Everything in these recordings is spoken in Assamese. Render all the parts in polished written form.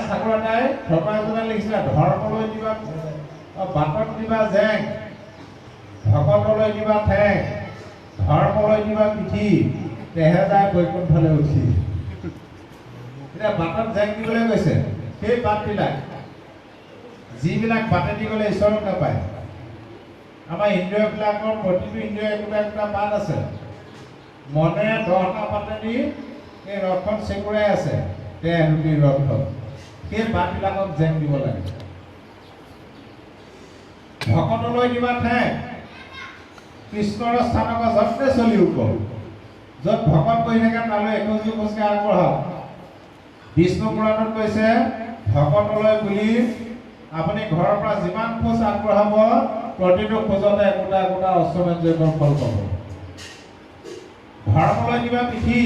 ঠাকুৰ এটাই ঠকা এজনে লিখিছিলে, ধৰ্মলৈ দিবা বাটত দিবা জেং, ভকতলৈ দিবা ঠেং, ধৰ্মলৈ দিবা পিঠি, তেহে যায় বৈকুণ্ঠলৈ উঠি। এতিয়া বাটত জেং দিবলৈ কৈছে, সেই বাটবিলাক, যিবিলাক বাটেদি গ'লে ঈশ্বৰক নাপায়। আমাৰ ইন্দ্ৰিয়বিলাকৰ প্ৰতিটো ইন্দ্ৰিয় একোটা একোটা বাট আছে। মনেৰে 10টা বাটেদি এই ৰথখন চেকুৰাই আছে, দেহৰূপী ৰথখন। সেই বাটবিলাকক জেং দিব লাগে। ভকতলৈ দিবা ঠেং, কৃষ্ণৰ স্থানক যত্নে চলিওক। য'ত ভকত বহি থাকে, তালৈ এখোজ দুখোজকে আগবঢ়াওক। বিষ্ণু পুৰাণত কৈছে, ভকতলৈ বুলি আপুনি ঘৰৰ পৰা যিমান খোজ আগবঢ়াব, প্ৰতিটো খোজতে একোটা একোটা অশ্বমেধ যজ্ঞৰ ফল পাব। ধৰ্মলৈ দিবা পিঠি।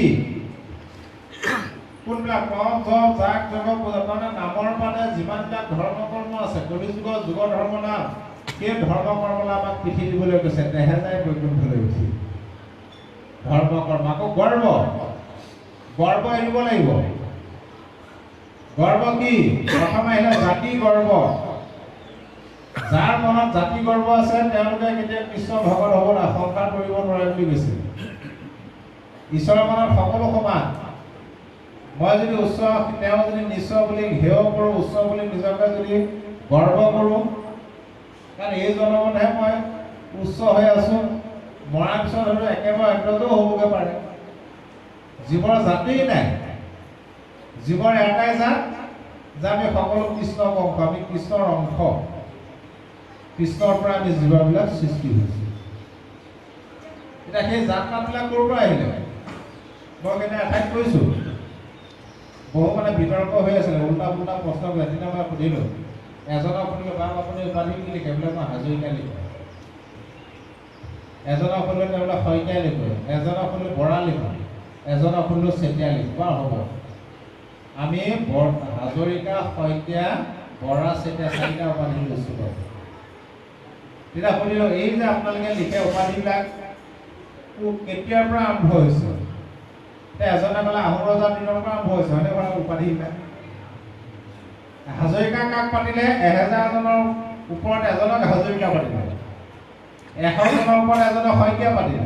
কোনবিলাক? তপ, জপ, যাগ, যজ্ঞ, পূজা। তাৰমানে নামৰ বাদে যিমানবিলাক ধৰ্ম কৰ্ম আছে, কলিযুগৰ যুগ ধৰ্ম নাম, সেই ধৰ্ম কৰ্মলৈ আমাক পিঠি দিবলৈ কৈছে, তেহে যায় বৈকুণ্ঠলৈ উঠি। ধৰ্ম কৰ্ম। আকৌ গৰ্ব, গৰ্ব এৰিব লাগিব। গৰ্ব কি? প্ৰথম আহিলে জাতি গৰ্ব। যাৰ মনত জাতি গৰ্ব আছে, তেওঁলোকে কেতিয়া কৃষ্ণ ভকত হ'ব নোৱাৰে, সংসাৰ কৰিব নোৱাৰে বুলি কৈছে। ঈশ্বৰৰ মনত সকলো সমান। মই যদি উচ্চ, তেওঁ যদি নিচ্চ বুলি হেয় কৰোঁ, উচ্চ বুলি নিজকে যদি গৰ্ব কৰোঁ, কাৰণ এই জন্মতহে মই উচ্চ হৈ আছোঁ, মৰাৰ পিছত হয়তো একেবাৰে অগ্ৰজও হ'বগৈ পাৰে। জীৱৰ জাতিয়েই নাই। জীৱৰ এটাই জাত যে আমি সকলো কৃষ্ণ বংশ, আমি কৃষ্ণৰ অংশ। কৃষ্ণৰ পৰা আমি জীৱবিলাক সৃষ্টি হৈছোঁ। এতিয়া সেই জাত পাতবিলাক ক'ৰ পৰা আহিলে? মই সেইদিনা এঠাইত কৈছোঁ, বহু মানে বিতৰ্ক হৈ আছিলে, উল্টা পুল্টা প্ৰশ্ন কৰি। তেতিয়া মই সুধিলোঁ, এজনক সুধিলোঁ, বাপ, আপুনি উপাধি কি লিখে? বোলে, মই হাজৰিকা লিখোঁ। এজনক সুধিলোঁ, তেওঁ বোলে শইকীয়া লিখোঁ। এজনক সুধিলোঁ, বৰা লিখোঁ। এজনক সুধিলোঁ, চেতিয়া লিখোঁ। বাৰু হ'ব, আমি বৰ, হাজৰিকা, শইকীয়া, বৰা, চেতিয়া চাৰিটা উপাধি লৈছোঁ বাৰু। তেতিয়া সুধিলোঁ, এই যে আপোনালোকে লিখে উপাধিবিলাক কেতিয়াৰ পৰা আৰম্ভ হৈছে? এতিয়া এজনে ক'লে, আহোম ৰজাৰ দিনৰ পৰা আৰম্ভ হৈছে। হয়নে বাৰু উপাধিবিলাক? হাজৰিকা কাক পাতিলে? 1000 জনৰ ওপৰত এজনক হাজৰিকা পাতিলে, 100 জনৰ ওপৰত এজনক শইকীয়া পাতিলে,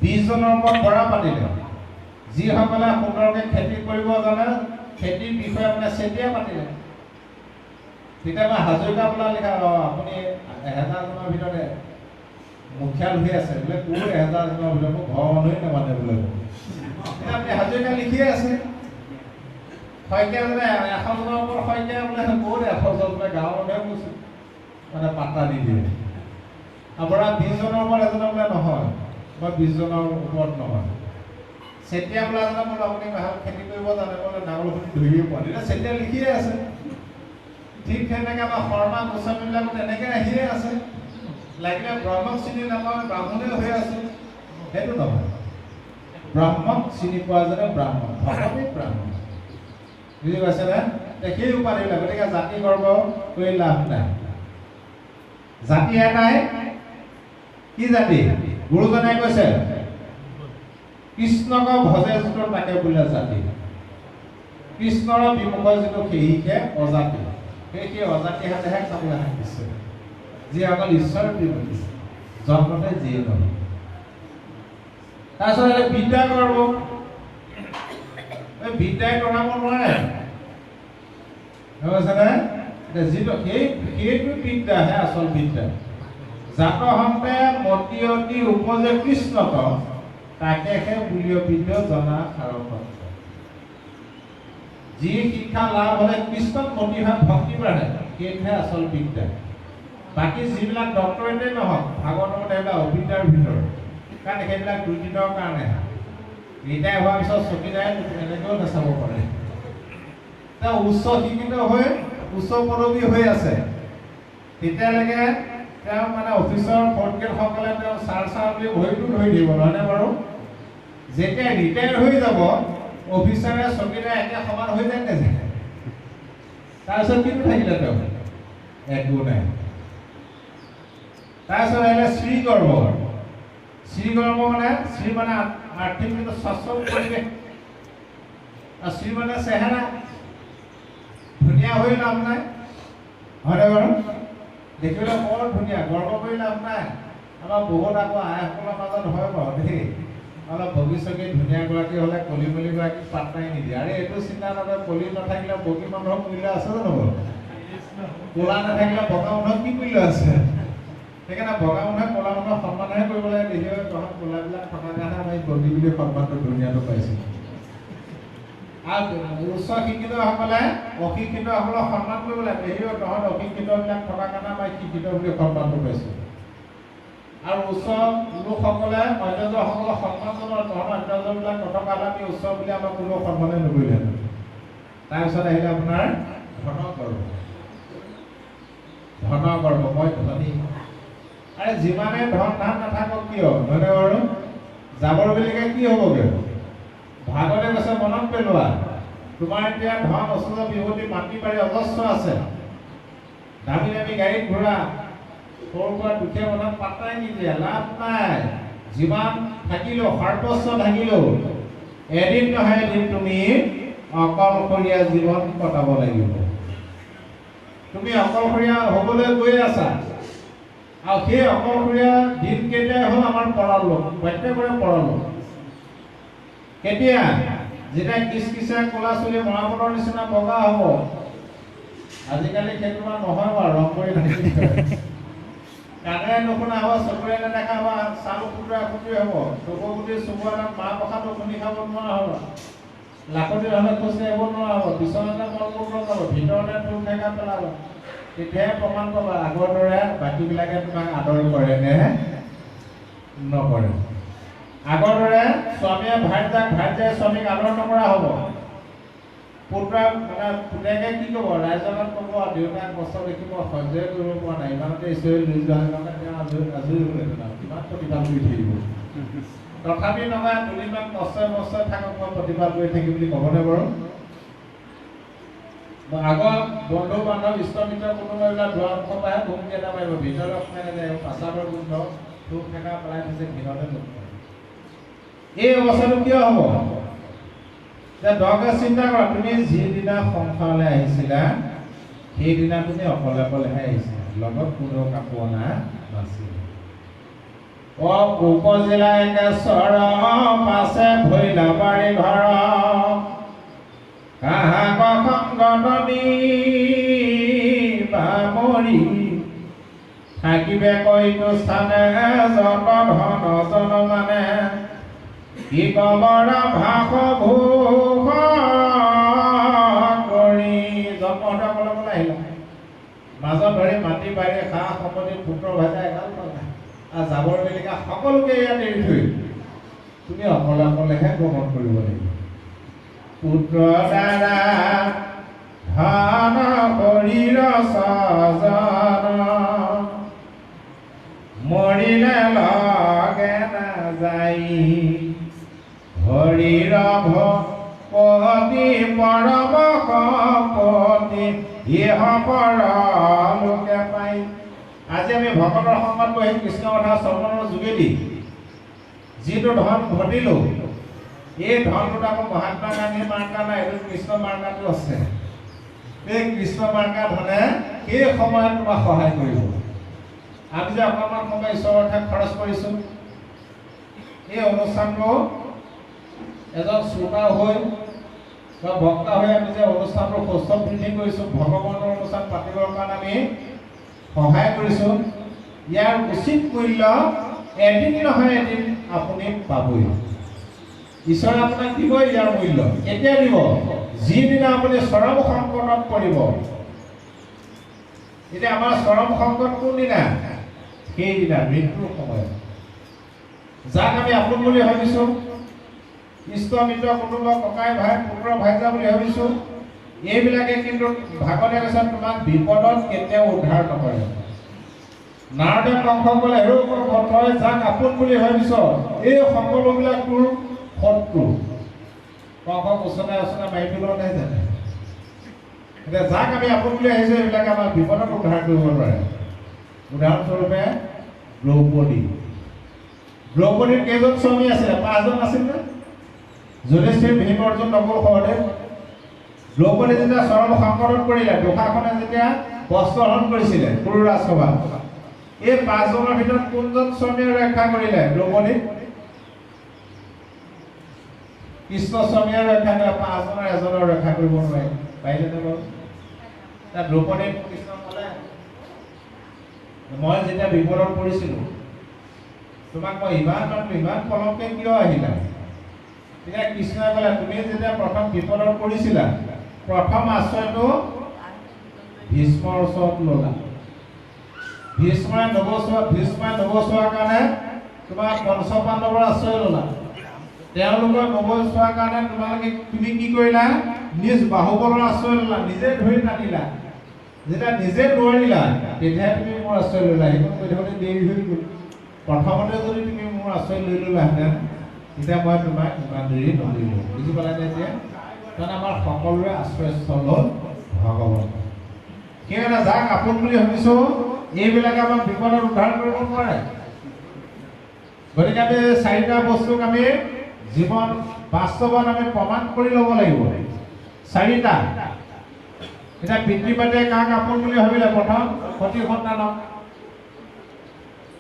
20 জনৰ ওপৰত বৰা পাতিলে, যিসকলে সুন্দৰকৈ খেতি কৰিব জানে, খেতিৰ বিষয়ে মানে চেতিয়া পাতিলে। তেতিয়া মই হাজৰিকা বোলা লিখা, অঁ, আপুনি 1000 জনৰ ভিতৰতে মুখিয়াল হৈ আছে বোলে। ক'ৰ 1000 জনৰ ভিতৰত? মোক ঘৰৰ মানুহেই নামাতে বোলে। এতিয়া আপুনি হাজৰিকা লিখিয়ে আছে। শইকীয়া বোলে 100 জনৰ ওপৰত শইকীয়া বোলে। ক'ত 100 জন বোলে, গাঁৱৰ মানুহে কৈছে মানে পাত্তা নিদিয়ে। আপোনাৰ 20 জনৰ ওপৰত এজনৰ বোলে, নহয়, মই 20 জনৰ ওপৰত নহয়। চেতিয়া বোলা এজনক বোলো, আপুনি ভাল খেতি কৰিব জানে? বোলে, নাঙলখনি ধৰিয়ে পোৱা নাই। তেতিয়া চেতিয়া লিখিয়ে আছে। ঠিক তেনেকে আমাৰ শৰ্মা, গোস্বামীবিলাকো তেনেকে আহিয়ে আছে। লাগিলে ব্ৰহ্মক চিনি নাপাওঁ, ব্ৰাহ্মণে হৈ আছো, সেইটো নহয়। ব্ৰহ্মক চিনি পোৱা জনে ব্ৰাহ্মণ, ভকতেই ব্ৰাহ্মণ। বুজি পাইছেনে? সেই উপাধিবিলাক। গতিকে জাতি গৰ্ব কৰি লাভ নাই। জাতি এটাই। কি জাতি? গুৰুজনাই কৈছে, কৃষ্ণক ভজে যিটো তাকে বোলে জাতি, কৃষ্ণৰ বিমুখ যিটো সেহিকে অজাতি। সেই সেই অজাতি হাতেহে খাবলৈ হাক দিছে, যিসকল ঈশ্বৰ বিমুখী, জন্মতে যিয়ে নহয়। তাৰপিছত আহিলে বিদ্যা গৰ্ব। এই বিদ্যাই কৰাব নোৱাৰে, গম পাইছেনে? এতিয়া যিটো সেইটো বিদ্যাহে আচল বিদ্যা। জাত হন্তে মতি অতি উপজে কৃষ্ণত, তাকেহে বুলিয় বিদ্য জনা সাৰসত্য। যি শিক্ষা লাভ হ'লে কৃষ্ণত মতি হয়, ভক্তি বাঢ়ে, সেইটোহে আচল বিদ্যা। বাকী যিবিলাক ডক্টৰেটেই নহওক, ভাগৱতৰ মতে সেইবিলাক অবিদ্যাৰ ভিতৰত। কাৰণ সেইবিলাক দুদিনৰ কাৰণেহে। ৰিটায়াৰ হোৱাৰ পিছত চকীদাৰে এনেকৈও নাচাব পাৰে। তেওঁ উচ্চ শিক্ষিত হৈ উচ্চ পদবী হৈ আছে, তেতিয়ালৈকে তেওঁ মানে অফিচৰ ফ'ৰ্থ গ্ৰেডসকলে তেওঁ ছাৰ ছাৰ বুলি ভৰিটো ধৰি দিব, নহয়নে বাৰু? যেতিয়া ৰিটায়াৰ হৈ যাব, অফিচাৰে চকীদাৰ একে সমান হৈ যায় নাযায়? তাৰপিছত কিনো থাকিলে তেওঁ? একো নাই। তাৰপিছত আহিলে শ্ৰীগৰ্ভ। শ্ৰীগৰ্ভ মানে, শ্ৰী মানে আৰ্থিক যিটো স্বচ্ছ পৰিৱেশ, আৰু শ্ৰী মানে চেহেৰা। ধুনীয়া হৈ লাভ নাই, হয়নে বাৰু? দেখিবলৈ বৰ ধুনীয়া, গৰ্ব কৰি লাভ নাই। আমাৰ বহুত আকৌ আইসকলৰ মাজত হয় বাৰু দেই, অলপ বগী চগী ধুনীয়া গৰাকী হ'লে কলি মলি গৰাকীক পাত্তাই নিদিয়ে। আৰে এইটো চিন্তা নকৰে, কলি নাথাকিলে বগী মানুহৰ মূল্য আছে জানো বাৰু? ক'লা নাথাকিলে বগা মানুহৰ কি মূল্য আছে? সেইকাৰণে বগা মানুহে ক'লা মানুহক সন্মানহে কৰিব লাগে। দেখিব তহঁত ক'লাবিলাক থকাৰ কাৰণে আমি বগী বুলি সন্মানটো ধুনীয়াটো পাইছোঁ। আৰু উচ্চ শিক্ষিতসকলে অশিক্ষিতসকলক সন্মান কৰিব লাগে। দেখিব তহঁত অশিক্ষিতবিলাক থকাৰ কাৰণে আমি শিক্ষিত বুলি সন্মানটো পাইছোঁ। আৰু উচ্চ লোকসকলে অন্ত্যজসকলক সন্মান জনায়, তহঁত অন্ত্যজবিলাক নথকা হ'লে আমি উচ্চ বুলি আমাক কোনো সন্মানে নকৰিলেহেঁতেন। তাৰপিছত আহিলে আপোনাৰ ধন গৰ্ব। ধন গৰ্ব, মই ধনী। আৰে যিমানে ধন ধান নাথাকক কিয়, নহয়নে বাৰু? জাবৰ বেলিকা কি হ'বগৈ? ভাগৱতে কৈছে মনত পেলোৱা, তোমাৰ এতিয়া ধন ঐশ্বৰ্য বিভূতি মাটি বাৰী অজস্ৰ আছে, দামী দামী গাড়ীত ঘূৰা, সৰু সুৰা দুখীয়া মানুহক পাত্তাই নিদিয়ে, লাভ নাই। যিমান থাকিলেও, সৰ্বস্ব থাকিলেও এদিন নহয় এদিন তুমি অকলশৰীয়া জীৱন কটাব লাগিব। তুমি অকলশৰীয়া হ'বলৈ গৈ আছা, আৰু সেই অকলশৰীয়া দিনকেইটাই হ'ল আমাৰ পৰলোক, প্ৰত্যেকৰে পৰলোক। কেতিয়া? যেতিয়া কিচকিচা ক'লা চুলি মৰাপলৰ নিচিনা বগা হ'ব। আজিকালি সেইটো বাৰু নহয় বাৰু, ৰং কৰি ঢাকি থয়। কাণেৰে নুশুনা হ'ব, চকুৰে নেদেখা হ'ব, ছাল খুতুৰা খুতুৰি হ'ব, চকু গুটি চুবোৱা তাত মাহ প্ৰসাদো খুন্দি খাব নোৱাৰা হ'ব, লাখুটি হ'লে খোজ কাঢ়িব নোৱাৰা হ'ব, বিচনাতে মল মূত্ৰ যাব, ভিতৰতে থু খেকাৰ পেলাব। তেতিয়াহে প্ৰমাণ পাবা আগৰ দৰে বাকীবিলাকে তোমাক আদৰ কৰে নে নকৰে। আগৰ দৰে স্বামীয়ে ভাৰ্যাক, ভাৰ্যাই স্বামীক আদৰ নকৰা হ'ব। পুত্ৰ মানে পুতেকে কি ক'ব, ৰাইজৰ আগত ক'ব, দেউতাক কষ্ট দেখিব সহ্যই কৰিব পৰা নাই, ইমানতে ঈশ্বৰে লৈ যোৱা কাৰণে তেওঁ আজৰি আজৰি হ'লহেঁতেন আৰু কিমান প্ৰতিপাল কৰি থাকিব। তথাপি নহয়, দুদিনমান কষ্টই মষ্টই থাকক, মই প্ৰতিপাল কৰি থাকিম বুলি ক'বনে বাৰু? আগৰ বন্ধু বান্ধৱ ইষ্ট মিত্ৰ কোনোবা এইবিলাক দুৱাৰ মুখৰ পৰাহে ভুমুকি এটা মাৰিব, ভিতৰলৈ সোমাই নাযায়, প্ৰস্ৰাৱৰ গোন্ধ থু খেকাৰ পেলাই থৈছে, ঘিণতে নোসোমায়। এই অৱস্থাটো কিয় হ'ব? যে দৰকাৰ চিন্তা কৰা, তুমি যিদিনা সংসাৰলৈ আহিছিলা সেইদিনা তুমি অকলে অকলেহে আহিছিলা, লগত কোনেও কাকো অনা নাছিল। অ উপজিলা একেশ্বৰ পাছে ভৈলা বাৰী ঘৰ, কাহাক সংগত বামৰি থাকিবে কৈতো স্থানে, যত ধন জন মানে কি কবৰ ভাস ভোগ কৰি। জন্ম হওঁতে অকলে অকলে আহিলা, মাজত ধৰি মাটি বাৰী সা সম্পত্তি পুত্ৰ ভাজা এগাল পালা, আৰু জাবৰ বেলিকা সকলোকে ইয়াত এৰি থৈ তুমি অকলে অকলেহে গমন কৰিব লাগিব। পুত্ৰ দাৰা ধন শৰীৰ স্বজন মৰিলে লগে নাযায়, হৰিৰ ভকতি পৰম সম্পত্তি ইহ পৰলোকে পাই। আজি আমি ভকতৰ সংগত বহি কৃষ্ণ কথা শ্ৰৱণৰ যোগেদি যিটো ধন ঘটিলো, এই ধনটোত আকৌ মহাত্মা গান্ধী মাৰ্কা নাই, এইটো কৃষ্ণ মাৰ্কাটো আছে। এই কৃষ্ণ মাৰ্কা ধনে সেই সময়ত তোমাক সহায় কৰিব। আমি যে অকণমান সময় ঈশ্বৰৰ ঠাইত খৰচ কৰিছোঁ, এই অনুষ্ঠানটো এজন শ্ৰোতা হৈ বা বক্তা হৈ আমি যে অনুষ্ঠানটো সৌষ্ঠৱ বৃদ্ধি কৰিছোঁ, ভগৱানৰ অনুষ্ঠান পাতিবৰ কাৰণে আমি সহায় কৰিছোঁ, ইয়াৰ উচিত মূল্য এদিন নহয় এদিন আপুনি পাবই। ঈশ্বৰে আপোনাক দিবই ইয়াৰ মূল্য। কেতিয়া দিব? যিদিনা আপুনি চৰম সংকটত পৰিব। এতিয়া আমাৰ চৰম সংকট কোনদিনা? সেইদিনা মৃত্যুৰ সময়ত। যাক আমি আপোন বুলি ভাবিছোঁ, ইষ্ট মিত্ৰ কুটুম্ব ককাই ভাই পুত্ৰ ভাইজা বুলি ভাবিছোঁ, এইবিলাকে কিন্তু ভাগৱতে কৈছে তোমাক বিপদত কেতিয়াও উদ্ধাৰ নকৰে। নাৰদে কংস ক'লে, হেৰৌ কংস, তই যাক আপোন বুলি ভাবিছ এই সকলোবিলাক তোৰ শত্ৰু। কংসক উচনাই উচনাই মাৰি পেলোৱা নাই জানো? এতিয়া যাক আমি আপোন বুলি আহিছোঁ এইবিলাকে আমাক বিপদত উদ্ধাৰ কৰিব নোৱাৰে। উদাহৰণস্বৰূপে দ্ৰৌপদী। দ্ৰৌপদীৰ কেইজন স্বামী আছিলে? পাঁচজন আছিল নে? যুধিষ্ঠিৰ, ভীম, অৰ্জুন, নকুল, সহদেৱ। দ্ৰৌপদী যেতিয়া চৰম সংকটত পৰিলে, দুঃশাসনে যেতিয়া বস্ত্ৰহৰণ কৰিছিলে কুৰু ৰাজসভাত, এই পাঁচজনৰ ভিতৰত কোনজন স্বামীয়ে ৰক্ষা কৰিলে দ্ৰৌপদীক? কৃষ্ণ স্বামীয়ে ৰক্ষা কৰিলে। পাঁচজনৰ এজনৰ ৰক্ষা কৰিব নোৱাৰে, পাৰিলেনে বাৰু? তাত দ্ৰৌপদীক কৃষ্ণ ক'লে, মই যেতিয়া বিপদত পৰিছিলো তোমাক মই ইমান মাতিলো, ইমান পলমকে কিয় আহিলা? তেতিয়া কৃষ্ণই ক'লে, তুমি যেতিয়া প্ৰথম বিপদত পৰিছিলা, প্ৰথম আশ্ৰয়টো ভীষ্মৰ ওচৰত ল'লা। ভীষ্মই নবচোৱাৰ কাৰণে তোমাৰ পঞ্চপাণ্ডৱৰ আশ্ৰয় ল'লা। তেওঁলোকৰ নবচোৱাৰ কাৰণে তুমি কি কৰিলা? নিজ বাহুবলৰ আশ্ৰয় ল'লা, নিজে ধৰি টানিলা। যেতিয়া নিজে নোৱাৰিলা তেতিয়াহে তুমি মোৰ আশ্ৰয় ল'লা। সেইখন কৈ থাকোঁতে দেৰি হৈ গ'ল। প্ৰথমতে যদি তুমি মোৰ আশ্ৰয় লৈ ল'লাহেঁতেন, তেতিয়া মই তোমাক ইমান দেৰি নকৰিলোঁ। বুজি পালানে এতিয়া? কাৰণ আমাৰ সকলোৰে আশ্ৰয়স্থল হ'ল ভগৱান। সেইকাৰণে যাক আপোন বুলি ভাবিছো, এইবিলাকে আমাক বিপদত উদ্ধাৰ কৰিব নোৱাৰে। গতিকে আমি চাৰিটা বস্তুক আমি জীৱন বাস্তৱত আমি প্ৰমাণ কৰি ল'ব লাগিব। চাৰিটা। এতিয়া পিতৃ মাতৃয়ে কাক আপোন বুলি ভাবিলে? প্ৰথম সতি সন্তানক,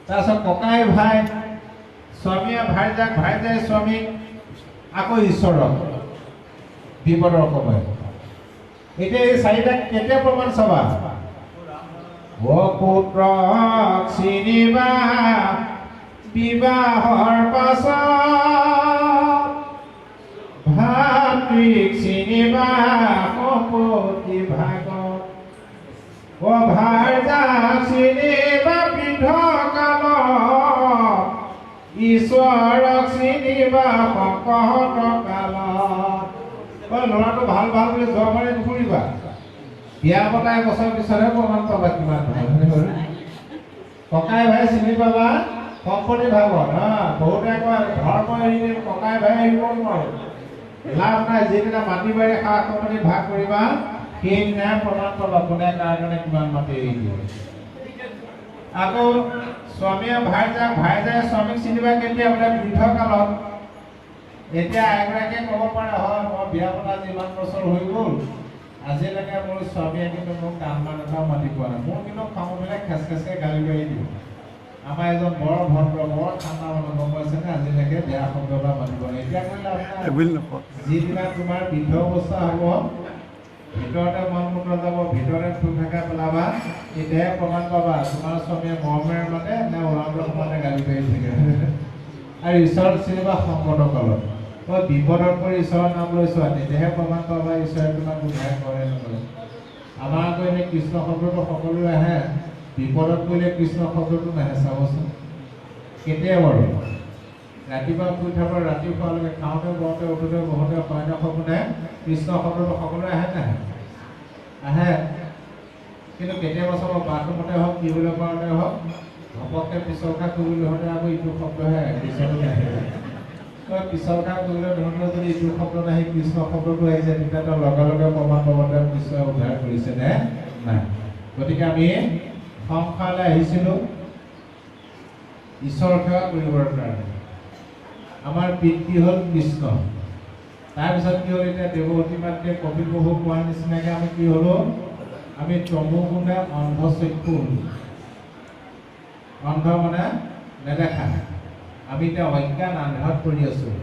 তাৰপিছত ককাই ভাই, স্বামীয়ে ভাইজাক, ভাইজাই স্বামীক, আকৌ ঈশ্বৰক বিপদৰ সময়ত। এতিয়া এই চাৰিটা কেতিয়া প্ৰমাণ চাবা? অপুত্ৰক চিনিবা বিবাহৰ পাছত, ভাতৃক চিনিবা সম্পত্তি ভাগত, অ ভাৰ্যাক চিনিবা বৃদ্ধ কালত, ঈশ্বৰক চিনিবা সংকট কালত। অ ল'ৰাটো ভাল ভাল বুলি যোৱা মাৰি নুফুৰিবা। বিয়া পতা এবছৰ পিছতহে প্ৰমাণ পাবা কিমান ভাল। ককাই ভাই চিনি পাবা সম্পত্তি ভাগত। হা, বহুতে কয় ধৰ্ম এৰি দিম, ককাই ভাই এৰিব নোৱাৰো। লাভ নাই। যিদিনা মাটি বাৰী সা সম্পত্তি ভাগ কৰিবা, সেইদিনাহে প্ৰমাণ পাবা কোনে কাৰ কাৰণে কিমান মাটি এৰি দিয়ে। আকৌ স্বামীয়ে ভাইজাক, ভাইজাই স্বামীক চিনিবা কেতিয়া? বোলে বৃদ্ধ কালত। এতিয়া এগৰাকীয়ে ক'ব পাৰে, হয় মই বিয়া পতা আজি ইমান বছৰ হৈ গ'ল, আজিলৈকে মোৰ স্বামীয়ে কিন্তু মোক কাণ মান এটাও মাতি পোৱা নাই। মোৰ কিন্তু খং উঠিলে খেচ খেচকে গালি পাৰি দিওঁ। আমাৰ এজন বৰ ভদ্ৰ, বৰ ঠাণ্ডা মানুহ, গম পাইছেনে? আজিলৈকে বেয়া শব্দ এটা মাতিব নাই। এতিয়া কৰি লাভ নাই। যিদিনা তোমাৰ বৃদ্ধ অৱস্থা হ'ব, ভিতৰতে মল মূত্ৰ যাব, ভিতৰতে থু খেকাৰ পেলাবা, তেতিয়াহে প্ৰমাণ পাবা তোমাৰ স্বামীয়ে মৰমেৰে মাতে নে ওলাওঁতে সময়তে গালি পাৰি থাকে। আৰু ঈশ্বৰক চিনিবা সংকটৰ কালত। তই বিপদত পৰি ঈশ্বৰৰ নাম লৈ চোৱা, তেতিয়াহে প্ৰমাণ পাবা ঈশ্বৰে তোমাক উদ্ধাৰ কৰে নকৰে। আমাৰ আকৌ এনেই কৃষ্ণ শব্দটো সকলোৰে আহে, বিপদত পৰিলে কৃষ্ণ শব্দটো নাহে। চাবচোন কেতিয়া বাৰু? ৰাতিপুৱা শুই উঠাৰ পৰা ৰাতি শোৱালৈকে খাওঁতে বওঁতে উঠোতে বহোঁতে শয়নে সপোনে কৃষ্ণ শব্দটো সকলোৰে আহে নাহে? আহে। কিন্তু কেতিয়াবা চাব, বাথৰুমতে হওক, টিউবৱেলৰ পাৰতে হওক, ঘপককৈ পিছল খাই কৰিবলৈ ধৰোঁতে আকৌ ইটো শব্দহে আহে, কৃষ্ণটো নাহে। তই পিছল খাই কৰিবলৈ ধৰোঁতে যদি ইটো শব্দ নাহি কৃষ্ণ শব্দটো আহিছে, তেতিয়া তই লগে লগে প্ৰমাণ পাব তেওঁ কৃষ্ণই উদ্ধাৰ কৰিছে নে নাই। গতিকে আমি সংসাৰলৈ আহিছিলোঁ ঈশ্বৰ সেৱা কৰিবৰ কাৰণে। আমাৰ পিতৃ হ'ল কৃষ্ণ। তাৰপিছত কি হ'ল? এতিয়া দেৱহূতি মাতৃয়ে কপিল প্ৰভু কোৱাৰ নিচিনাকৈ আমি কি হ'লো? আমি তমোগুণে অন্ধচক্ষু হ'লো। অন্ধ মানে নেদেখা। আমি এতিয়া অজ্ঞান আন্ধাৰত পৰি আছোঁ,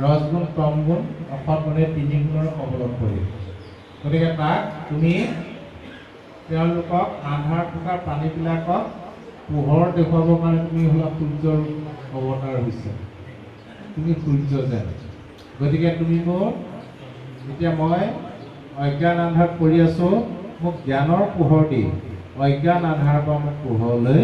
ৰজগুণ, তমগুণ, অসৎ গুণে তিনি গুণৰ কবলত পৰি। গতিকে তাক তুমি তেওঁলোকক আন্ধাৰত থকা প্ৰাণীবিলাকক পোহৰ দেখুৱাবৰ কাৰণে তুমি হ'লা সূৰ্যৰ অৱতাৰ হৈছে, তুমি সূৰ্য যেন। গতিকে তুমি মোৰ এতিয়া মই অজ্ঞান আন্ধাৰত পৰি আছোঁ, মোক জ্ঞানৰ পোহৰ দি অজ্ঞান আন্ধাৰৰ পৰা মোক পোহৰলৈ লৈ।